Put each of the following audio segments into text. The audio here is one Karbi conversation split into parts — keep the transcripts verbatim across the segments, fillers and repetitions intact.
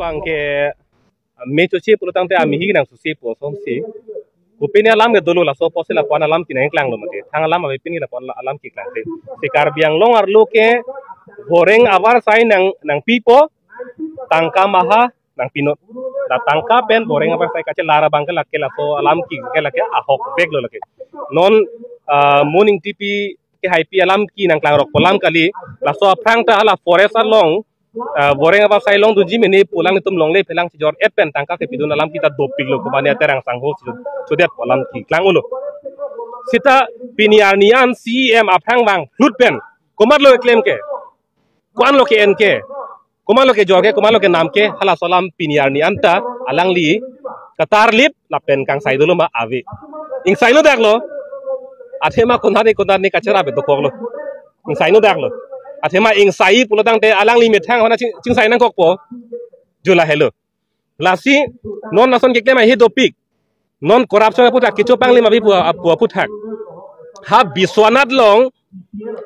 Bangke me choche pulo tangte ami hi nang susi po som si. Kopine alam ke dolo laso apotsi lapu-an alam kinang klanglo mati. Thang alam avepin ke lapu-an alam keklang te. Si Karbi Anglong arlo ke boreng avarsai nang nangpipo, tangka maha nangpinon. La tangka pen boreng avarsai kachelar abangke lake laso alam ke ke lake ahokpeklo lake. Non ah, Moon Engtipi kehaipi alam kinang klangrok pu alam kali, laso aphrang ta hala forest along ah, boreng avarsai longdunji mene pu alanglitum longle phelang chijor-et pen tangka kepidun alam kita dopiklo, komane aterang sangho si chodet pu alam keklang-olo. Seta pini arni an C E M aphrang vangphlut pen komatlo keklem ke, ko-anlo ke-en ke, komatlo kejor ke, komatlo kenam ke, halaso alam pini arni anta alangli katarlip lapen kangsai dolo ma ave. Ingsainodaklo. Athema konatne konatne kacherap dokoklo. Ingsainodaklo. Athema ingsai pulo tangte alangli methang hona ching, chingsai nangkokpo. Jo lahelo. Lasi non lason keklem ahi dopik. Non corruption aphuthak, kecho panglim avi pu apu aphuthak. Ha Biswanath along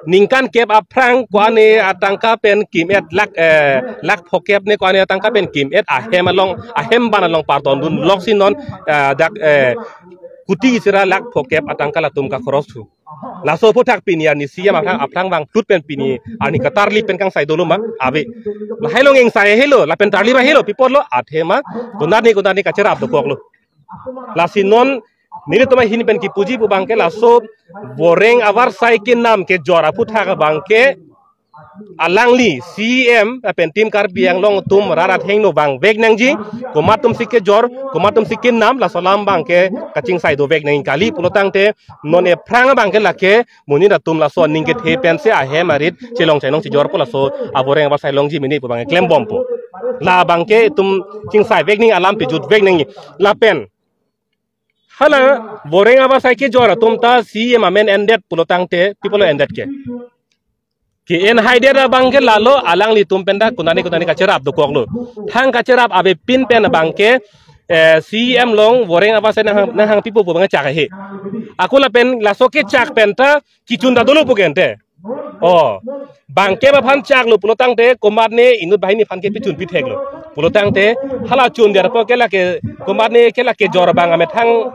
ningkan kep aphrang ko-an atangka pen kim-et, lakh eh lakh phokep ne ko-an atangka pen kim-et ahem along, ahem ban along pardon dunloksi non eh, dak eh, kuti sira lakh phokep atangka latum kakhoros thu. Laso aphuthak pini arni C E M aphrang, aphrang vangphlut pen pini arni katarlip pen kangsai dolo ma ave. Lahai along ingsai helo, lapen tarlip ahelo, pi apotlo, athema konatne konatne kacherap dokoklo. Lasi non nelitum ahin pen kipuji pu abangke laso boreng avarsai kenam kejor aphuthak abangke alangli C E M lapen Team Karbi Anglong atum rat athengno vangvek nangji, komat atumsi kejor, komat atumsi kenam, laso alam abangke kachingsai dovek nangji kali pulo tangte non ephrang abangke lake monit atum laso aning kethe pensi ahem arit chelong chainong chijorpo, laso aboreng avarsai longji mene pu abangke klembompo. La abangke itum chingsaivek nangji, alam pijutvek nangji. Lapen hala boreng avarsai kejor atum ta C E M amen endet pulo tangte pi apotlo endet ke? Ke-en haidet abangke lalo, alanglitum pen ta konatne konatne kacherap dokoklo. Thang kacherap avepin pen abangke eh, C E M along boreng avarsai nanghang, nanghangpipo pu abangke chak ahe. Ako lapen laso kechak pen ta kechun ta dolo pu ke ante. Oh, bangkep aphan chaklo pulo tangte komatne inut banghini aphan ke pichun pitheklo. Pulo tangte hala chundet apot ke lake komatne ke lake kejor abang amethang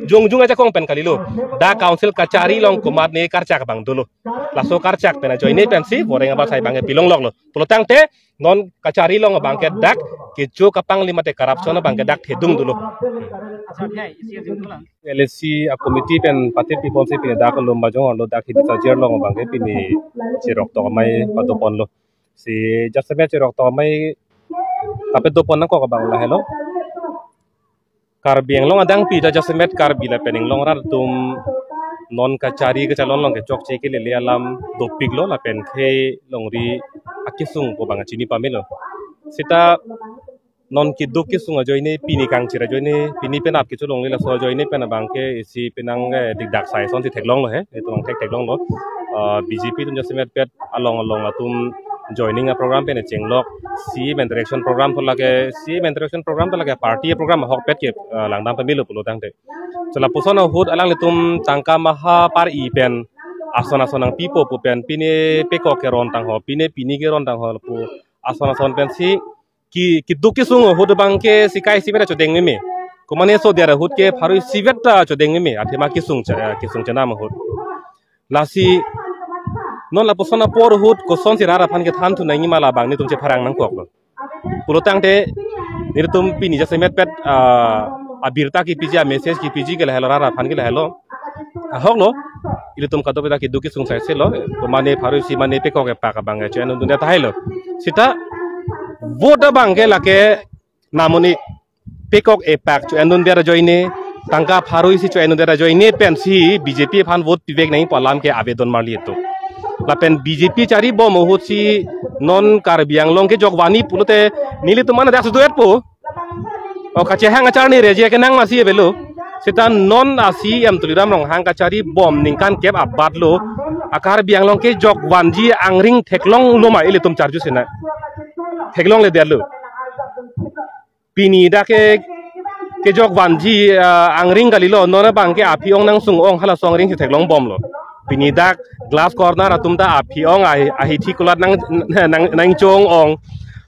jongjung ajakong pen kalilo. Dak council kachari along komatne karchak abang dolo. Laso karchak pen ajoine pensi boreng avarsai abangke pilongloklo. Pulo tangte non kachari along abangke dak kecho kapanglim mate corruption abangke dak thedung dolo. L A C a committee pen patit piponsi pini dak Lumbajong arlo dak Hidika Jir along abangke pini chirok tokmai padoponlo. Si jasemet chirok tokmai kapadopon nangkok abang lahelo. Karbi Anglong adang pi ta jasemet Karbi lapen Anglong rat atum non kachari kachalon along ke chokche kelele alam dopiklo lapen khei longri akesung pu abang chini pamelo. Seta non keduk kesung ajoine, pini kangchir ajoine, pini penap kecholongle laso ajoine pen abangke isi penang eh, dikdak sai asonsi theklonglo he, itum thek theklonglo. Ah, B J P atum jasemet pet along along atum joining a program pen chenglok, C E M interaction program thulake, C E M interaction program thulake party program ahokpet ke ah, langdam pamelo pulo tangte. Selapuson ahut alanglitum tangka maha par-i pen ason ason nangpipo pu pen pine pekok keron tangho, pine pini keron tangho pu ason ason pensi ki keduk kesung ahut abangke sikai sivet ta chodeng meme. Komane soder ahut ke pharo isivet ta chodeng meme. Athema kesung cha, kesung chanam ahut. Lasi non lapuson apor ahut kosonsi rat aphan kethan thu nangji ma labang netum chepharang nangkoklo. Pulo tangte netum pini jasemet pet ah, abirta kepiji, a message kepiji ke lahelo, rat aphan ke lahelo. Ahoklo, ilitum kadokave ta keduk kesung saiselo, komane pharo isi mane pekok epak abang cho-endunde tahai lo. Seta vote abangke lake namoni pekok epak cho-endunde ajoine, tangka pharo isi cho-endunde ajoine pensi B J P aphan vote pivek nangji pu alam ke avedon marli itum. Lapen B J P charibom ahutsi non Karbi Anglong kejok vanji pulote nelitum an dak suduet po. O kachehang acharni reje kenang masi avelo. Seta non a C E M Tuliram Ronghang kacharibom ningkan kep abatlo. A Karbi Anglong kejok vanji angring theklonglo ma ilitum charju sena. Theklongledetlo. Pini dak ke kejok vanji ah, angring kalilo, non abangke aphi ong nangsung ong halaso angringsi theklongbomlo. Pini dak Glass Corner atum ta aphi ong ahi, ahithi kulat nang nang nangchong ong.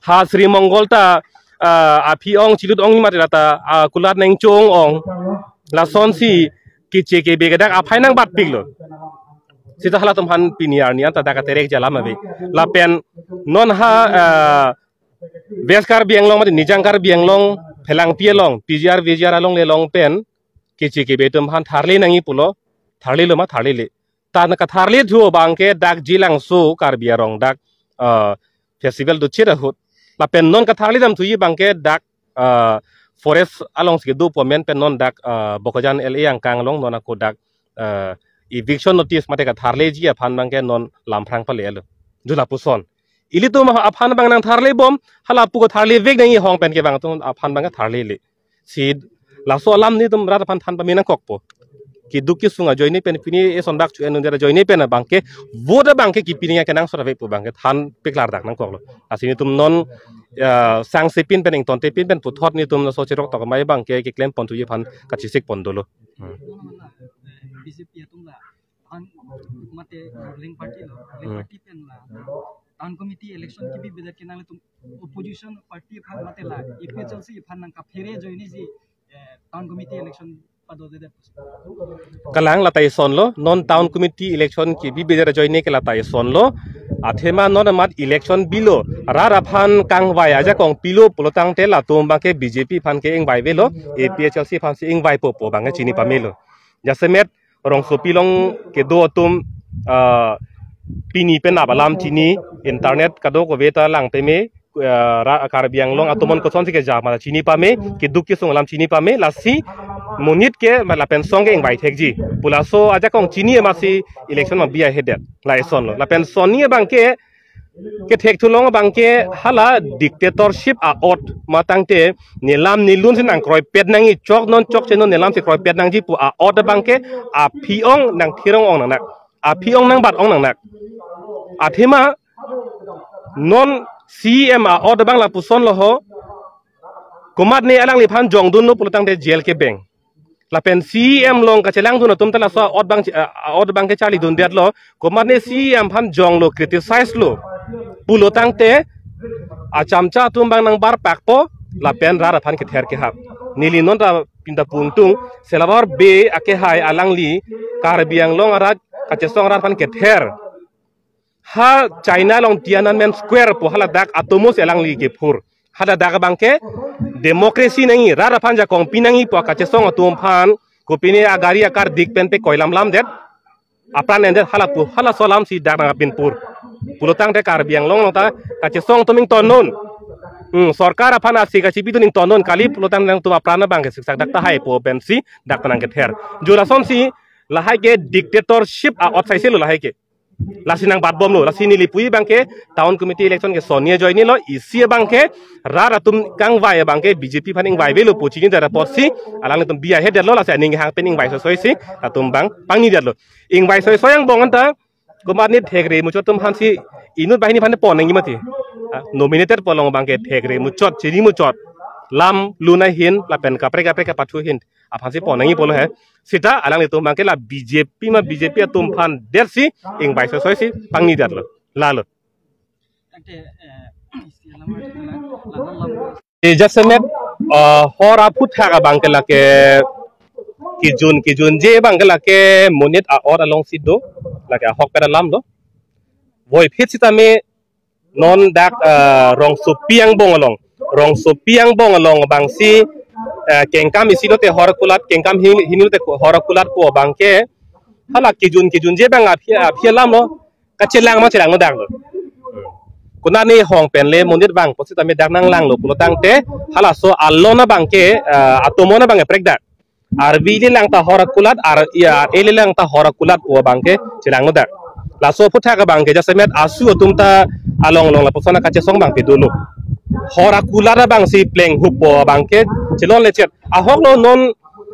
Ha Sri Mongol ta ah, aphi ong chilut ong mati lata, ah, kulat neng chong ong. Lasonsi keche kebe ke dak aphai nangbatpiklo. Sita halatum aphan pini arni anta dak aterek jalam ave. Lapen non ha, ah, West Karbi Anglong mati Nijang Karbi Anglong phelangpi along, P G R, V G R along le long pen keche kebe atum aphan tharle nangji pulo, tharlelo ma tharlele. Tan katharle thu abangke dak Jilangso Karbi Arong dak, ah, festival dochit ahut. Lapen non katharle dam thuji abangke dak, ah, forest alongsi kedo pu amen pen non dak, ah, Bokajan L A angkang along non ako dak, ah, eviction notice mate katharleji aphan abangke non lam phrang pale alo. Jula puson. Ilitum aphan abang nangtharlebom, hala pu katharlevek nangji ahong pen kevang atum aphan abangke tharlele. Si laso alam netum rat aphan than pame nangkokpo. Keduk kesung ajoine pen pini eson bak chu enun ajoine pen abangke vote abangke kipini kenangsot ave pu abangke thanpik klardak nangkoklo. Lasi netum non, ya, sangsepin pen ingtontepin pen puthot netum laso cherok tok mai abangke keklem pon thuji aphan kachesik pon dolo. Hmm. B J P atum la, an, mate ruling party lo, ruling Hmm. party pen la town committee election kebi bedet ke nanglitum opposition party aphan mate la A P H L C aphan nangkaphere ajoinesi, eh, town committee election padodedet. Kalang lata isonlo, non town committee election kebi bedet ajoine ke lata isonlo. Athema non amat election bilo, rat aphan kangvai ajakong pilo pulotangte latum abangke B J P aphan ke ingvai avelo, A P H L C aphansi ingvaipo pu abangke chini pamelo. Jasemet rongsopi along kedo atum, ah, pini pen nap alam chini, internet kadokave ta lang peme, ah, ra-, Karbi Anglong atum an kosonsi keja ma chini pame, keduk kesung alam chini pame, lasi monit ke ma lapen song ke ingvai thekji. Pu laso ajakong chini amatsi election ma bi ahedet. La isonlo. Lapen sonni abangke kethek thulong abangke hala dictatorship a-ot matangte nelam nelun si nangkroipet nangji, chok non chokche non nelamsi kroipet nangji pu a-ot abangke aphi ong nangthirong ong nangnak. Aphi ong nangbat ong nangnak. Athema non C E M a-ot abang lapuson lo ho. Komatne alangliphan jongdunlo pulotangte jail kebeng. Lapen C E M along kachelangdun atum ta laso a-ot abang, a-ot abangke charlidundetlo. Komatne C E M aphan jonglo, criticize lo pulotangte achamcha atum abang nangbarpakpo lapen rat aphan kether kehap. Neli non ta pinta pungtung, Selawar Bey akehai alangli Karbi Anglong arat kachesong rat aphan kether. Ha China along Tiananmen Square pu haladak atomo si alangli kephur. Haladak abangke democracy nangji, rat aphan jakong pi nangji pu kachesong atum aphan kopine agari akardik pen pe koilam lamdet. Apran endet hala pu, halaso alamsi dak nangpinpur. Pulotangte Karbi Anglong along ta kachesong atum ingtonnon. Hmm, sorkar aphan asi kachipidun ingtonnon kali pulotang nangtum apran abangke siksak dak tahai pu pensi dak nangkether. Jula sonsi lahai ke dictatorship a-ot saiselo lahai ke. Lasi nangbatbomlo, lasi neli puji abangke town committee election ke sonni ajoinelo, isi abangke rat atum kangvai abangke B J P aphan ingvai avelo pu chini dara apotsi alanglitum bi ahedetlo, lasi aning hang pen ingvai soisoisi atum abang pangnidetlo. Ingvai soisoi angbong anta komatne thekre muchot atum aphansi inut banghini aphan pon nangji mati. Ah, nominated pu along abangke thekre muchot, chini muchot, lam lun ahin lapen kaprek kaprek kapathu ahin aphansi pon nangji pulo he. Sita alanglitum abangke la B J P ma B J P atum aphan detsi ingvai soisoisi pangnidetlo. Lalo. Ante, eh, isi alam, alam, alam. E jasemet, ah, hor aphuthak abangke lake kejun kejunje abangke lake monit a-ot alongsi do, lake ahokpet alam do. Voiphit sitame non dak, ah, rongsopi angbong along. Rongsopi angbong along abangsi, ah, kengkam isi lote hor kulat, kengkam hin-, hini lote hor kulat pu abangke hala kejun kejunje abang aphi, aphi alam lo. Kachelang ma chelangno daklo. Konatne ahong pen le monit abang pusitame dak nanglanglo pulotangte halaso alon abangke, ah, atomo abang eprek dak. Arvi le lang ta hor akulat, ar, ya, e le lang ta hor akulat pu abangke chelangno dak. Laso aphuthak abangke jasemet asu atum ta along along lapuson kachesong abangke dolo. Hor akulat abangsi plenghup pu abangke chelonlechet. Ahoklo non,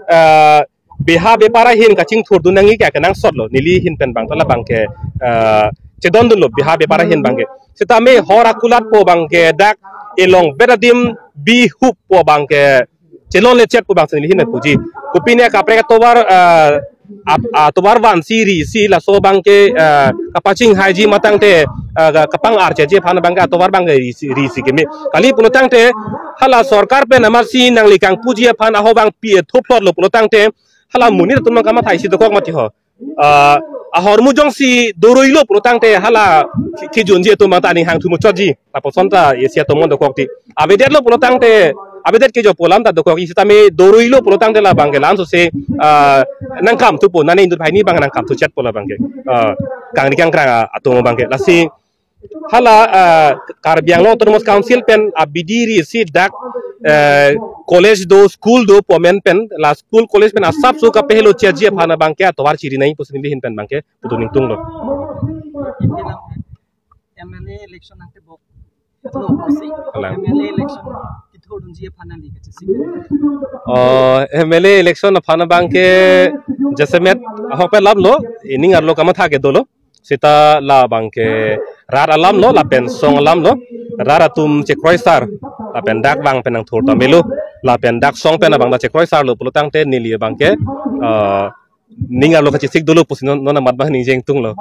ah, beha bepar ahin kachingthurdun nangji ke akenangsotlo. Neli ahin pen abang ta labangke, ah, chedondunlo beha bepar ahin abangke. Sitame hor akulat pu abangke dak elongvet adim bihup pu abangke chelonlechet pu abangsi neli ahin puji. Kopine kaprek atovar, ah, ap- atovar vansi risi laso abangke, ah, kapachinghaiji matangte, ah, ka- kapang-archeji aphan abangke atovar abangke risi, risi keme. Kali pulotangte hala sorkar pen amatsi nangli kangpuji aphan ahok abang pi-e thuphlotlo pulotangte hala monit atum abang kamathaisi dokok mati ho. Ah, ahormu jongsi doruilo pulotangte hala ki- kijunji atum abang ta aning hangthu muchotji. Lapuson ta isi atum mon dokok ti. Avedetlo pulotangte, avedet kejo pu alam ta dokok, isi tame doruilo pulotangte labangke la-an sose, ah, nangkam thupo, nane indut hai ni abang nangkam thuchet pu labangke. Ah, kangri kangkrang, ah, atum abangke. Lasi hala, ah, Karbi Anglong Autonomous Council pen abidi risi dak, eh, college do, school do pu amen pen, la school college pen asapso kapehelo cheji aphan abangke atovar chiri nangji pusi neli ahin pen abangke pudun ingtunglo. M L A election nangtebok lo pusi. Kalang. M L A election kithurdunji aphan nangli kachesik. Oh, M L A election aphan abangke jasemet ahok pen alamlo, ining arlo kamatha ke dolo. Seta labangke rat alamlo, lapen song alamlo, rat atum chekroisar, lapen dak abang pen nangthur ta melo, lapen dak song pen abang ta chekroisarlo pulotangte neli abangke, eh, ning arlo kachesik dolo pusi non, non amat abang ningjeng tunglo.